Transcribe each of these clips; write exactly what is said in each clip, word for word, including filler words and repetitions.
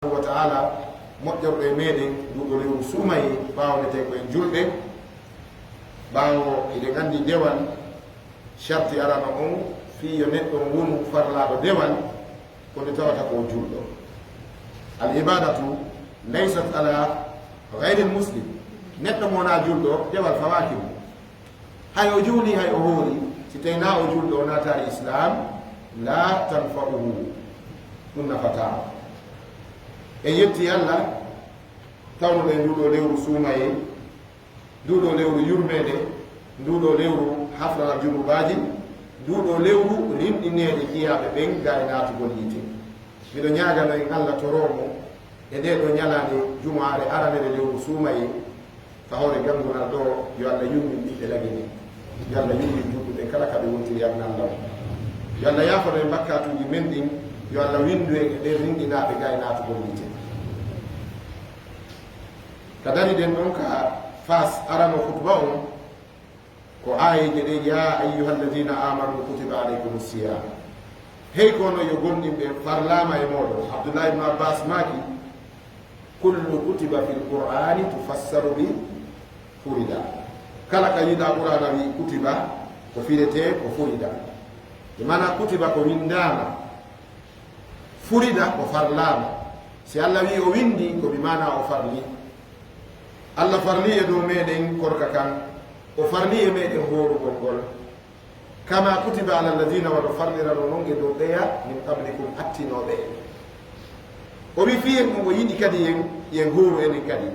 wa ta'ala moƴƴorɗo e meɗen nduɗo lewru suumaye, ɓaawo nete ko en julɓe. Ɓaawo eɗen anndi dewal, sharti arano on, fii yo neɗɗo wonu farlaaɗo dewal, ko nde tawata ko o julɗo. Al ibadatu laysat ala ghayril muslim. Neɗɗo mo wonaa julɗo, dewal fawaaki mo. Hay o juuli, hay o hoori, si tawii naa o julɗo, o naataali Islaam, la tanfa'uhu. Ɗum nafataa. En yetti Alla, tawnuɗo e nduɗo lewru suumaye, nduɗo lewru yurmeende, nduɗo lewru hafranal junubaaji, nduɗo lewru rinɗineede jiyaaɓe ɓen gaa e naatugol yiite. Miɗo ñaagano en Alla toroo mo e ndee ɗoo ñalaande jumaare aranere lewru suumaye, ka hoore ganngunal ɗoo, yo Alla yurmin ɓiɓɓe Lagine, yo Alla yurmin julɓe ɓen kala ka ɓe wontiri aduna Alla on. Yo Alla yaafano en bakkaatuuji men ɗin, yo Alla winndu en e ɓen rinɗinaaɓe gaa e naatugol yiite. Ka dariɗen ɗon ka faas arano khutba on, ko aayeeje ɗe, "Ya ayyuhalladhina amanu kutiba alaykumus siyam." Hey kono yo gomɗinɓe, farlaama e mooɗon. Abdullah ibn Abbas maaki, "Kullu kutiba fil Qur'ani tufassaru bi furida." Kala ka yiɗaa Qur'aana wi kutiba, ko firetee ko furida. E maana kutiba ko winndaama. Furida ko farlaama. Si Alla wi'i o winndi, ko bi maana o farli. Alla farli e dow meɗen korka kan, o farli e meɗen hoorugol ngol. Kama kutiba ala alladhina, wano farlirano non e dow ɓeya, min qablikum, attinooɓe en. O wi'i fii en ɗum o yiɗi kadi yen, yen hooru enen kadi.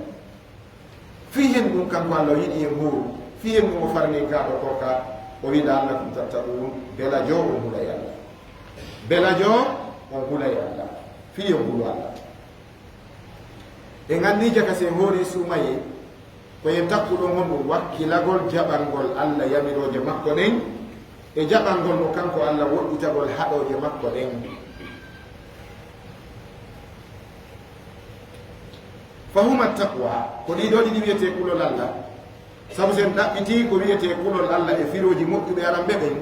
Fii hen ɗum kanko Alla o yiɗi en hooru, fii hen ɗum o farni en kaa ɗo korka, o wi'i la'allakum tattaqun, belajo on hulay Alla. Belajo on hulay Alla. Fii en hulu Alla. En anndi jaka si en hoori suumaye, ko en takkuɗon honɗum? Wakkilagol jaɓangol Alla yamirooje makko ɗen, e jaɓangol mo kanko Alla woɗɗitagol haɗooje makko ɗen. Fahuma taqwa, ko ɗii ɗoo ɗiɗi wiyetee kulol Alla. Sabu si en ɗaɓɓitii ko wiyetee kulol Alla e firooji moƴƴuɓe aranɓe ɓen,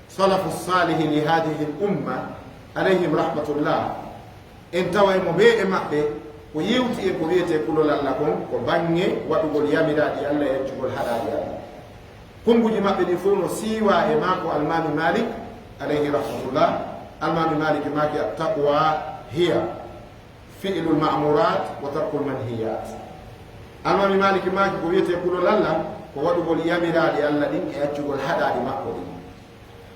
salafu saalihi li haadihi l umma, alayhim rahmatullah, en taway mo ɓee e maɓɓe ko yewti en ko wiyetee kulol Alla kon, ko baŋŋe waɗugol yamiraaɗi Alla e accugol haɗaaɗi Alla. Kummbuuji maɓɓe ɗin fow no siiwaa e maako Almaami Maalik, alayhi rahmatullah. Almaami Maalik maaki, "At-taqwa hiya fi'lul ma'murat wa tarkul manhiyat." Almaami Maalik maaki ko wiyetee kulol Alla, ko waɗugol yamiraaɗi Alla ɗin e accugol haɗaaɗi makko ɗin.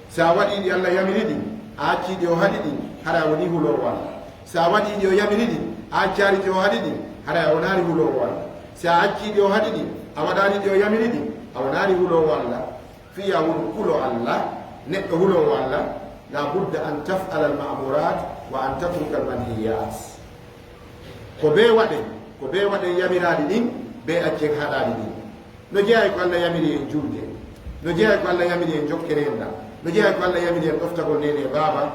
Si a waɗii ɗi Alla yamiri ɗin, a accii ɗi o haɗi ɗin, hara a wonii huloowo Alla. Si a waɗii ɗi o yamiri ɗin, a accaali ɗi o haɗi ɗin, hara a wonaali huloowo Alla. Si a accii ɗi o haɗi ɗin, a waɗaali ɗi o yamiri ɗin, a wonaali huloowo Alla. Fii a wonu kulo Alla, neɗɗo huloowo Alla, la budda an taf'ala al ma'murat wa an tatruka al manhiyat. Ko bee waɗen, ko bee waɗen yamiraaɗi ɗin, bee accen haɗaaɗi ɗin. No jeyaa e ko Alla yamiri en julde, no jeyaa e ko Alla yamiri en jokkere enɗam, no jeyaa e ko Alla yamiri en ɗoftagol neene e baaba,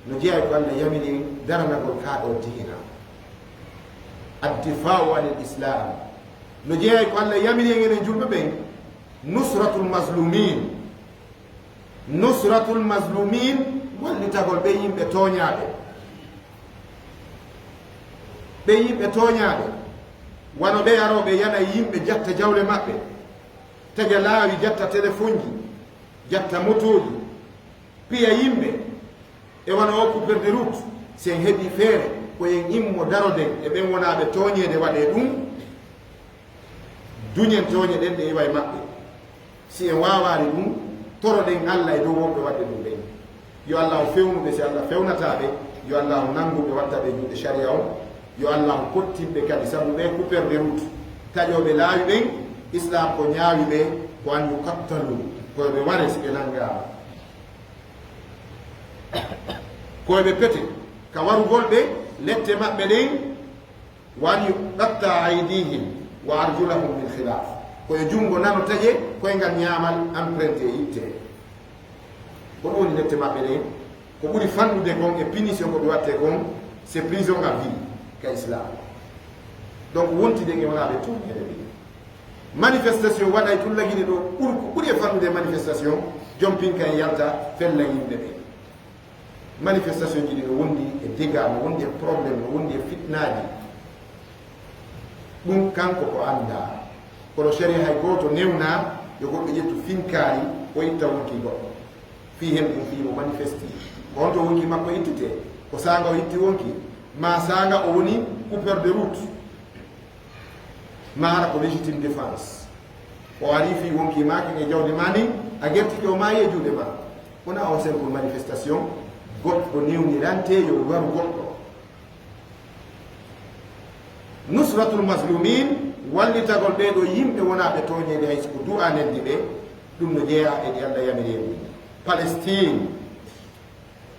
no jeyaa e ko Alla yamiri en daranagol kaa ɗoo dihina. Addifa'u anil Islam. No jeyaa e ko Alla yamiri en enen julɓe ɓen, nusratul mazlumin. Nusratul mazlumin, wallitagol ɓe yimɓe tooñaaɓe. Ɓe yimɓe tooñaaɓe, wano ɓe arooɓe yana e yimɓe jatta jawle maɓɓe, taƴa laawi, jatta telefonji, jatta motooji, piya yimɓe, e wano o coupeur de route, si en heɓii feere, ko en immo daroden e ɓen wonaaɓe tooñeede waɗee ɗum, duñen tooñe ɗen ɗe iwa e maɓɓe. Si en waawaali ɗum, toroɗen Alla e dow wonɓe waɗde ɗum ɓen. Yo Alla o fewnu ɓe, si Alla fewnataa ɓe, yo Alla o nanngu ɓe, watta ɓe juuɗe sariya on. Yo Alla o pottin ɓe kadi, sabu ɓe coupeur de route, taƴooɓe laawi ɓen, Islaam ko ñaawi ɓe, ko an yuqattalu, ko yo ɓe ware si ɓe nanngaama. Ko yo ɓe pete, ka warugol ɓe, lette maɓɓe ɗen, wa an yuqatta'a aydihim wa arjulahum min khilaf. Ko e junngo nano taƴe, koyngal ñaamal emprunté e itte. Ko ɗum woni lette maɓɓe ɗen. Ko ɓuri fanɗude kon e punition ko ɓe watte kon, c'est prison à vie ka Islam. Donc, wonti ɗen e wonaaɓe tooñeede ɓe. Manifestation waɗay tun Lagine ɗo, ɓur-, ko ɓuri e fanɗude e manifestation, jompinka en yalta fella yimɓe ɓe. Manifestation ji ɗi no wondi e dégâts, no wondi e problème, no wondi Naaji. Ɗum kanko ko anndaa. Kono sharia hay gooto newnaa yo goɗɗo ƴettu finkaari o itta wonkii goɗɗo. Fii heen ɗum fii mo manifesti. Ko honto wonkii makko ittitee? Ko saanga o itti wonkii? Maa saanga o woni coupeur de route? Maa hara ko légitime défense? O arii fii wonkii maa kin e jawdi maa ndin, a gertike o maayi e juuɗe maa. Wonaa on simple manifestation, goɗɗo newnirantee yo waru goɗɗo. Nusratul Mazlumin, wallitagol ɓee ɗoo yimɓe wonaaɓe tooñeede hay si ko du'a neldi ɓe, ɗum no jeyaa e ɗi Allah yamiri en ɗin. Palestine,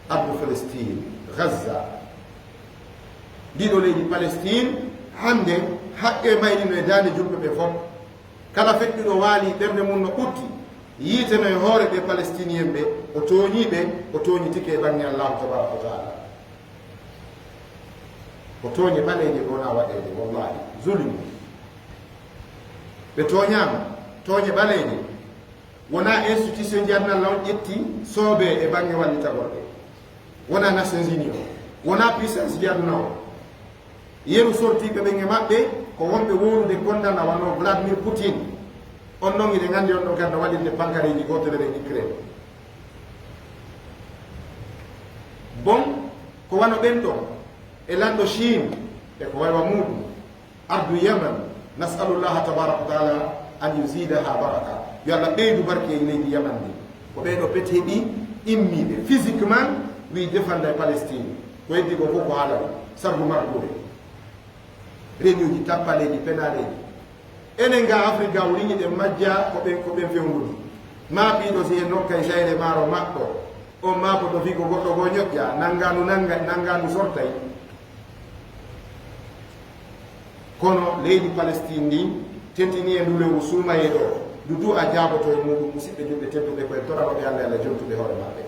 ardu Palestine, Gaza. Ndii ɗoo leydi Palestine, hannde haqqee mayri no e daande julɓe ɓe fof. Kala feƴƴuɗo waali ɓernde mum no ɓutti, yiite no e hoore ɓee Palestinien ɓe, o tooñii ɓe, o tooñitike e baŋŋe Allahu tabaraka wa taala. Ko tooñe ɓaleeje ko wonaa waɗeede, wallahi, zulmi. Ɓe tooñaama, tooñe ɓaleeje. Wonaa institution ji aduna Allah on ƴetti soobee e baŋŋe wallitagol ɓe. Wonaa Nations Unies o. Wonaa puissance ji aduna o. Yeru sortiiɓe ɓen e maɓɓe ko wonɓe wowlude kondana wano Vladimir Putin. On non hiɗen anndi on ɗon kadi no waɗirde pankareeji gootelere e Ukraine. Bon, ko wano ɓen ɗon e lanɗo Chine e ko waywa muuɗum. Ardu Yaman, nas'alullaha tabaraka wa taala an yuzidaha baraka. Yo Allah ɓeydu barke e leydi Yaman ndi. Ko ɓee ɗoo pet heɓi immiiɓe physiquement, wi defanda e Palestine. Ko heddi ko fof ko haalal, sargu marduure. Reunion ji tappaleeji, penaaleeji. Enen ga Afrique ga o riñi ɗen majja ko ɓen, ko ɓen fewndudi. Ma piiɗo si en nokkay sayre maaro maɓɓo. On ma ko to fii ko goɗɗo goo ñoƴƴa, nanngaandu nannga, nanngaandu sortay. Kono leydi Palestine ndin tentinii e ndu lewru suumayee ɗoo, ndu du'a jaabotoo e muuɗum, musiɓɓe julɓe tedduɓe, ko en torano ɓe Allah, Allah jontu ɓe hoore maɓɓe.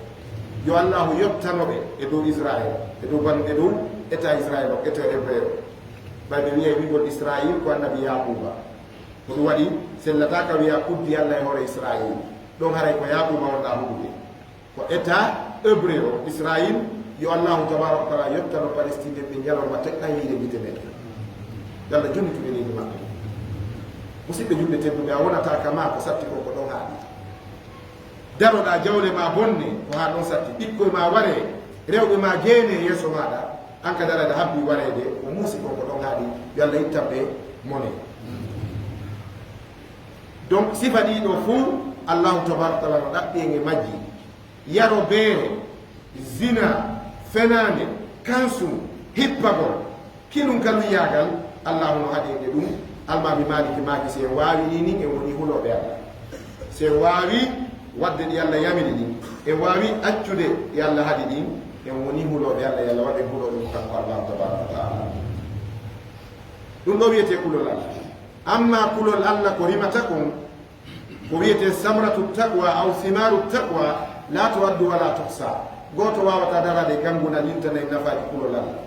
Yo Allahu yottano ɓe e dow Israël, e dow ban-, e dow État Israël o, État hébreu o. Ɓay ɓe wi'ay wi'ugol Israël ko annabi Yaquba. Ko ɗum waɗi sellataa ka wi'a uddi Allah e hoore Israël. Ɗon haray ko Yaquba wonɗaa huɗude. Ko État hébreu o, Israël, yo Allahu tabaraka wa taala yottano Palestine ɓe ñalorma teɗɗayniire gite men. Yo Allah jonnitu ɓe leydi maɓɓe. Musiɓɓe julɓe tedduɓe, a wonataa kama ko satti ko, ko ɗon haaɗi. Daroɗaa jawle ma bonne, ko haa ɗon satti. Ɓikkoy ma waree, rewɓe ma jeene yeeso maaɗa, an ka daraja habbi wareede, ko muusi ko, ko ɗon haaɗi. Yo Allah ittan ɓe mone. Donc, sifa ɗii ɗoo fuu, Allahu tabaraka wa taala no ɗaɓɓi en e majji. Yaro beere, zina, fenaande, kansu, hippagol, kinun kaluyaagal, Allahu no haɗi en e ɗum. Almaami Maaliki maaki, si en waawi ɗi nin, en woni hulooɓe Allah. Si en waawi waɗde ɗi Allah yamiri ɗin, en waawi accude ɗi Allah haɗi ɗin, en woni hulooɓe Allah, yo Allah waɗ en hulooɓe mo kanko Allahu tabaraka wa taala. Ɗum ɗoo wiyetee kulol Allah. Amma kulol Allah ko rimata kon, ko wiyetee samratu taqwa aw simaru taqwa, la tuaddu wa la tuhsa. Gooto waawataa daraade e gannguna lintana en nafaaji kulol Allah.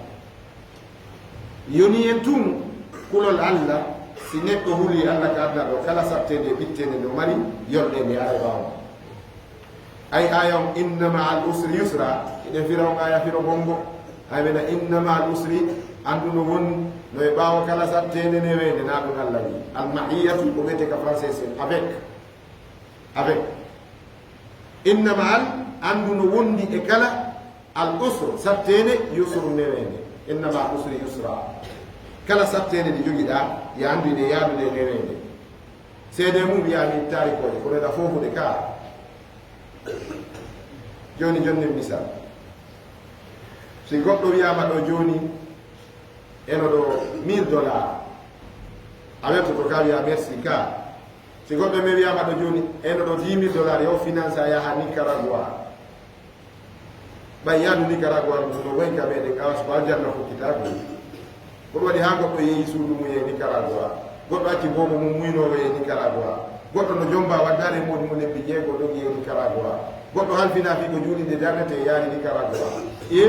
Yoni en tun kulol Allah, si neɗɗo hulii Allah ka aduna ɗoo, kala satteende e ɓitteende nde o mari, yolɗeende aray ɓaawo. Ay aya on, "Inna ma'al usri yusra", eɗen fira on aya firo bongo. Ay mena, "Inna ma'al usri", anndu no won, no e ɓaawo kala satteende neweende, na ɗum Allah wi. Al ma'iyatu, ko wiyetee ka français, c'est avec. Avec. "Inna ma'al", anndu no wondi e kala, "al usru", satteende, "yusru", neweende. "Inna ma'al usri yusra". Kala satteende nde jogiɗaa, ya anndu ene yaadude e neweende. Seede mum wiyaa mi ittaali koye, kono eɗa foofude ka. Jooni, jonnen misal. Si goɗɗo wiyaama ɗo jooni, eno ɗo mille dollars. A weltoto ka wiyaa merci ka. Si goɗɗo men wiyaama ɗo jooni, eno ɗo dix mille dollars, yo finance a yaha Nicaragua. Ɓay yaadu Nicaragua no wayi ka meɗen, awa so ko aljanna fokkitaako. Ko ɗum waɗi haa goɗɗo yehi suudu mum e Nicaragua. Goɗɗo acci boobo mum muynoowo e Nicaragua. Goɗɗo no jomba waddaare moodi mum lebbi jeego dogi e Nicaragua. Goɗɗo halfinaa fii ko juulinde darnete yaari Nicaragua. E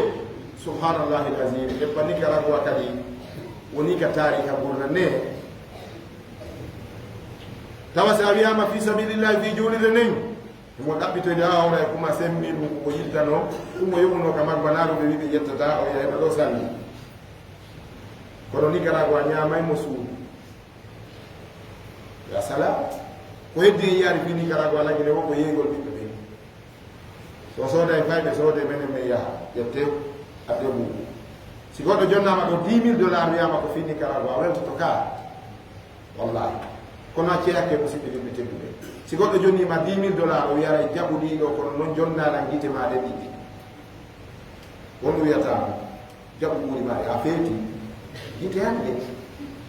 subhanallahi alazim, eppa Nicaragua kadi woni ka taariika gurnane. Tawa si a wiyaama fii sabilillahi fii juulirde nden, himo ɗaɓɓitoyde haa hawra e kuma semmi ɗum ko yiltano, ɗum o yoɓunoo ka magbanaaru ɓe wiɓe ƴettata, o yaha ɗo salli. Kono Nicaragua ñaamay mo suudu. Ya salaam. Ko heddi e yiyaari fii Nicaragua lagine wo ko yeeygol ɓiɓɓe ɓen. So sooday fayɓe soodee menen men yaha ƴettee adde buubu. Si goɗɗo jonnaama ɗo dix mille dollars wiyaama ko fii Nicaragua weltoto ka. Wallahi. Kono a ceyakke musidɓe ɓiɓɓe tedduɓe. Si goɗɗo jonniima dix mille dollars o wiyara e jaɓu ɗii ɗo kono non jonnaɗan gite maa ɗen ɗiɗi. Won ɗum wiyata jaɓu ɓuuri maari a feeti gite hannde.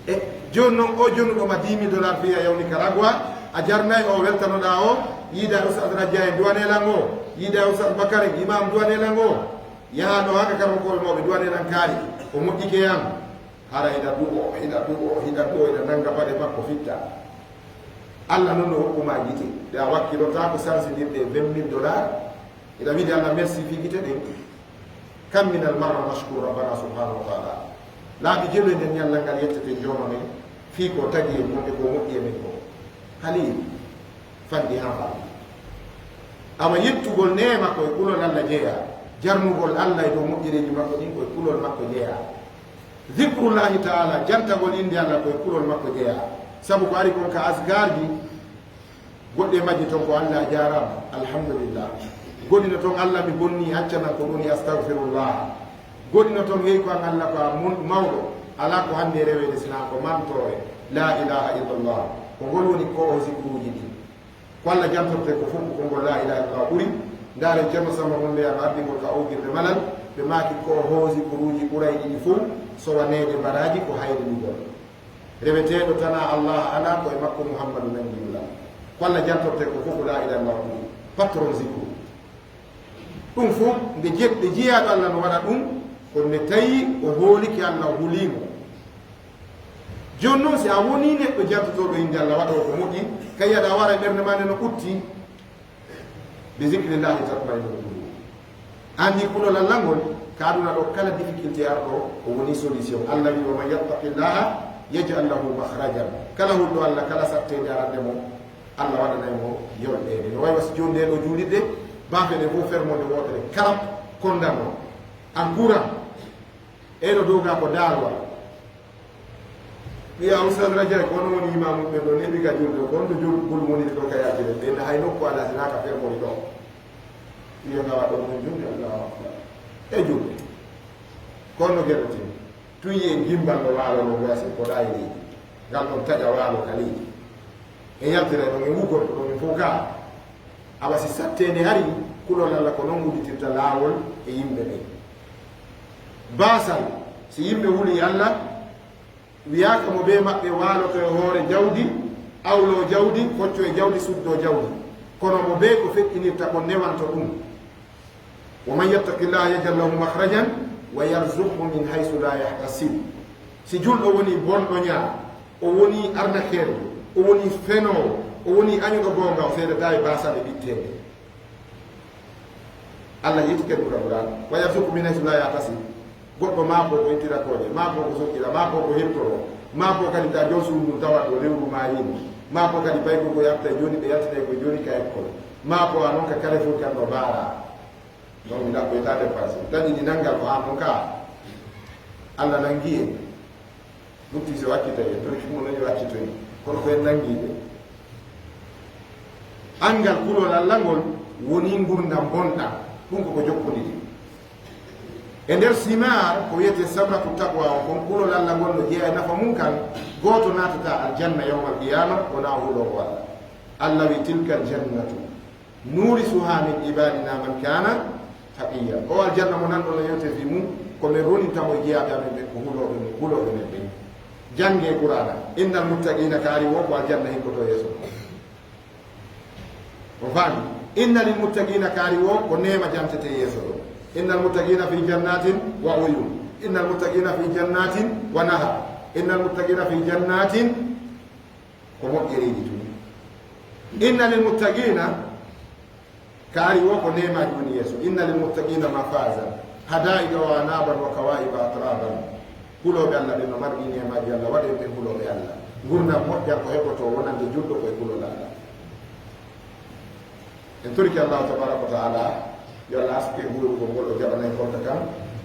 E jooni noon o jonnuɗo ma dix mille dollars fii a yaw Nicaragua a jarnay o weltanoɗaa o yiida e Oustaz Radja e duwanelan o yiida e Oustaz Bakar e imam duwanelan o yaha ɗo haka karmo koɓe mawɓe duwanelan kaari o moƴƴike yan hara hiɗa duwo hiɗa duwo hiɗa duwo hiɗa nannga paɗe makko fitta. Allah noon no hokkuma gite ɗe a wakkilotaako sansinirde e vingt mille dollars. Hiɗa wiide Allah merci fii gite ɗen. Kam minal marra nashkuru rabbana subhanahu wa taala. Laabi jeelu e nden ñallal ngal yettete jooma men fii ko tagi en kon e ko moƴƴi e men kon. Halil fanndi haa fanndi. Awa yettugol neema ko e kulol Allah jeyaa. Jarnugol Allah e dow moƴƴereeji makko ɗin ko e kulol makko jeyaa. Zikrullahi taala jantagol innde Allah ko e kulol makko jeyaa. Sabu ko ari kon ka askarji goɗɗi e majji ton ko Allah a jaaraama alhamdulillah. Goɗɗi no ton Allah mi bonnii accanan ko ɗoni astagfirullah. Goɗɗi no ton hey ko an Allah ko a mawɗo alaa ko hannde e reweede sinaa ko mantoore laa ilaaha illallah. Ko ngol woni kooho zikruuji ɗin. Ko Allah jantortee ko fof ko konngol laa ilaaha illallah ɓuri. Ndaaren Ceerno Samba Mumbeya no addingol ka oogirde malal ɓe maaki ko hoosi kuruuji ɓurayɗi ɗi fof sowaneede mbaraaji ko hayrindugol. Reweteeɗo tanaa Allah alaa ko e makko Muhammadu nangi yimlal. Ko Allah jantortee ko fof ko laa ilaaha illallah ɓuri. Patron zikru. Ɗum fof nde jeɗɗe jiyaaɗo Allah no waɗa ɗum kono nde tawi o hoolike Allah o hulii mo. Jooni noon si a wonii neɗɗo jantotooɗo innde Allah waɗoowo ko moƴƴi kay aɗa wara e ɓernde maa nde no ɓutti. Bi zikrillahi tatma'innul qulub. Anndi kulol Allah ngol ka aduna ɗo kala difficulté arɗo o woni solution. Allah wi wa man yattaqillaha yaj'al lahu makhrajan. Kala hulɗo Allah kala satteende arande mo Allah waɗanay mo yolɗeede. No wayi wasi jooni nde ɗo juulirde baafe ɗe fof fermonde wootere karab kondano en courant. Eyɗo dow ga ko daalwal. Wiya Oustaz Rajay ko onon woni imaamu ɓe ɗo neɓi ka julde ko honto jogugol woniri ɗo ka yaltire ɓe hay nokku alaa sinaa ka fermori ɗo. Wiya ngawa ɗon non julde Allahu akbar e julde. Kono gerte tun yiyen gimbal no waalo no wasi ko ɗa e leydi ngal ɗon taƴa waalo ka leydi. E yaltira ɗon e wugorto ɗon e fof ka. Awa si satteende ari kulol Allah ko non udditirta laawol e yimɓe ɓen. Baasal si yimɓe huli Allah wiyaaka mo bee maɓɓe waaloto e hoore jawdi, awloo jawdi, foccoo e jawdi, suddoo jawdi. Kono mo bee ko feƴƴinirta kon newanto ɗum. Wa man yattaqillaha yaj'al lahu makhrajan wa yarzuqhu min haythu la yahtasib. Si julɗo woni bonɗo ñaa, o woni arnakeerjo, o woni fenoowo, o woni añuɗo goonga, o seedataa e baasal e ɓitteende. Allah yetti kadi ɓura ɓuraɗo wa yarzuqhu min haythu la yahtasib. Goɗɗo maa ko ko ittira kooƴe maa ko ko sokkira maa ko ko hirtoro maa ko kadi ta jom suudu ndun tawa ɗo lewru maa yini maa ko kadi bayko ko yarta e jooni ɓe yaltinay ko jooni ka école maa ko a non ka carrefour kan ɗo mbaara. Donc mi ɗaɓɓoyta dépense dañi ɗi nanngal ko an non ka Allah nangi en. Lutti si o accitay en toon himo no yo accitoy kono ko en nanngiiɓe. Anngal kulol Allah ngol woni ngurndan bonɗan. Ɗum koko jokkondiri e nder simar ko wiyetee samratu taqwa o kon kulol Allah ngol no jeeya e nafa mum kan. Gooto naatata aljanna yawmal qiyama wona o huloowo Allah. Allah wi tilka aljannatu nurisuha min ibadina man kana taqiya. O aljanna mo nanɗon no yewte fii mum ko min ronintamo e jeyaaɓe amen ɓen ko hulooɓe mum hulooɓe men ɓen. Jannge qur'ana innal muttaqina kaari wo ko aljanna hinkoto yeeso. On faami? Inna lil muttaqina kaari wo ko neema jantete yeeso ɗo. Innal muttaqina fi jannatin wa uyun. Innal muttaqina fi jannatin wa nahar. Innal muttaqina fi jannatin ko moƴƴereeji tun. Inna lil muttaqina kaari wo ko neemaaji woni yeeso. Inna lil muttaqina mafaza hadaiqa wa anaban wa kawaiba atraban. Hulooɓe Allah ɓen no marɗi neemaaji Allah waɗen ɓen hulooɓe Allah. Ngurndan moƴƴan ko heɓotoo wonande julɗo ko e kulol Allah. En torike Allahu tabaraka wa taala yo Allah aske huurugol ngol o jaɓanay konta kan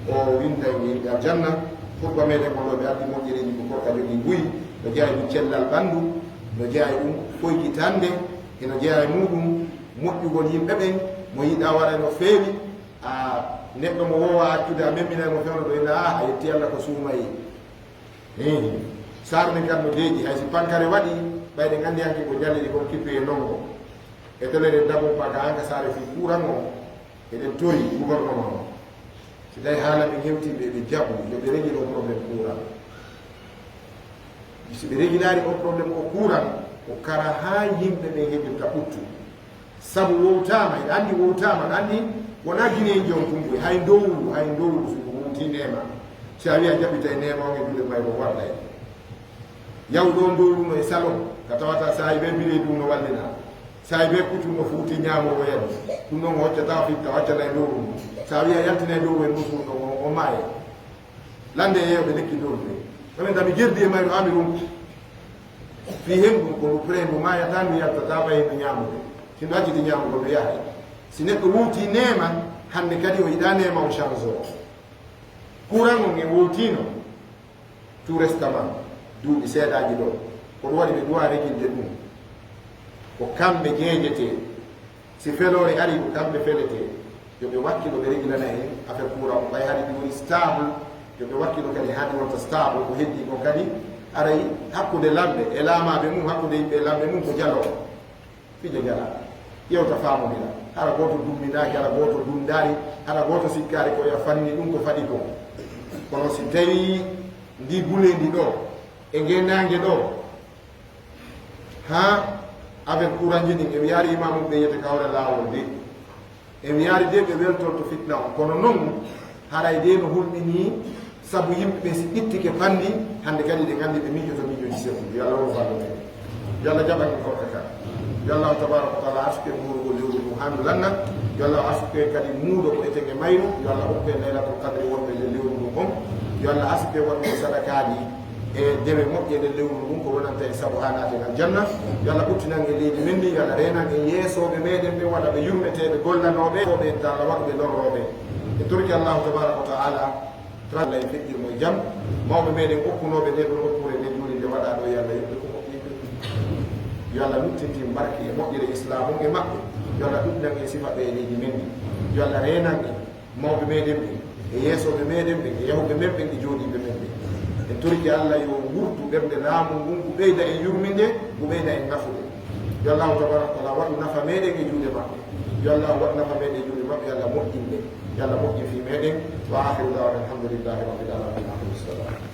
o winday mi yimɓe aljanna. Khutba meɗen on ɗo ɓe addi moƴƴereeji ko korka jogii buy, no jeyaa e ɗum cellal ɓanndu, no jeyaa e ɗum foykitande, e no jeyaa e muɗum moƴƴugol yimɓe ɓen, mo yiɗaa wara no feewi, a neɗɗo mo woowaa accude a memminay mo fewndo ɗo ina, a yetti Alla ko suumay. Ehe. Saare nden kadi no deeƴi, hay si pankare waɗi, ɓay ɗen anndi hanki ko jalliri kon kippi e nongo. E tele ɗen dabon paka hanka saare fii kuuran on, eɗen tori gouvernement on. Si tawi haala men hewtii ɓe, ɓe jaɓu, yo ɓe régler o problème kuuran. Si ɓe réglaali o problème o kuuran, ko kara haa yimɓe ɓen heɓirta ɓuttu. Sabu wowtaama, hiɗa anndi wowtaama, aɗa anndi wonaa Guinéen on tun koy, hay ndowru, hay ndowru si ko wowtii neema. Si a wi'a jaɓitay neema on e juuɗe mayru o warday. Yahu ɗo ndowru no e salon, ka tawata saa'i bee bireedi ɗum no wallina. Saa'i bee kuccun no fuuti ñaamo o yari. Ɗum ɗon o hoccata o fitta, o accana e ndowru ndun. Si a wi'a yaltina e ndowru en ɗum ɗum ɗon, o, o maaye. Lande e yeewɓe lekki ndowru ɓe. Ɗomen tami gerdi e mayru ami ronku. Fii hen ɗum ko ndu pre ndu maayata ndu yaltata ɓay ndu ñaamude. Si ndu acciti ñaamugol ndu yahay. Si neɗɗo wowtii neema, hannde kadi o yiɗaa neema o change o. Kuuran on en wowtiino. Tout récemment, duuɓi seeɗaaji ɗo, ko ɗum waɗi ɓe duwaa régilde ɗum. Ko kamɓe jeejetee. Si feloore arii, ko kamɓe feletee. Yo ɓe wakkilo ɓe régilana en affaire courant o. Ɓay hari ɗi woni stable, yo ɓe wakkilo kadi haa ɗi wonta stable. Ko heddii kon kadi aray hakkunde lamɓe e laamaaɓe mum, hakkunde yimɓe e lamɓe mum ko jaloo. Fijo jala. Yewta faamondira. Hara gooto dumminaaki, hara gooto dunndaari, hara gooto sikkaari ko ya fanni ɗum ko faɗi ko. Kono si tawii ndii buleendi ɗoo, e ngee naange ɗoo, haa affaire kuranji ɗin, e mi yaari imaamu ɓe yiyete ka hoore laawol de. E mi yaari de ɓe weltorto fitna on. Kono non, haray de no hulɓinii, sabu yimɓe ɓen si ɓittike panndi, hannde kadi ɗe nganndi ɓe miijoto miijooji sirri. Yo Allah won ballo men. Yo Allah jaɓan en korka ka. Yo Allah tabaraka wa taala arsuku en wuurugol lewru ndun haa ndu lanna. Yo Allah arsuku en kadi muudo ko eten e mayru. Yo Allah okku en Laylatul Qadri wonɓe e nder lewru ndun on. Yo Allah arsuku en waɗude sadakaaji e dewe moƴƴe e nder lewru ndun, ko wonanta en sabu haa naaten aljanna. Yo Allah ɓuttinan en leydi men ndin. Yo Allah reenan en yeesooɓe meɗen ɓen, waɗa ɓe yurmeteeɓe, gollanooɓe, ko ɓe en taala waɗuɓe lorrooɓe. E torki Allahu tabaraka wa taala, Tralla en feƴƴirmo e jam. Mawɓe meɗen okkunooɓe nde ɗo nokkuure nde juulirde waɗaa ɗo, yo Allah yoɓ ɓe ko moƴƴi. Yo Allah nuttintin barke e moƴƴere Islaamu e maɓɓe. Yo Allah ɗuɗɗinan en sifa ɓe e leydi men ndi. Yo Allah reenan en mawɓe meɗen ɓen, e yeesooɓe meɗen ɓen, e yahuɓe men ɓen, e jooɗiiɓe men ɓen. En torki Allah yo wurtu ɓernde laamu ngun, ngu ɓeyda en yurminde, ngu ɓeyda en nafude. Yo Allahu tabaraka wa taala waɗu nafa meɗen e juuɗe maɓɓe. Yo Allah waɗu nafa meɗen e juuɗe maɓɓe, yo Allah moƴƴin ɓe. Yo Allah moƴƴin fii meɗen. Wa akhiru da'wana alhamdulillahi rabbil alamin. Aqimus salat.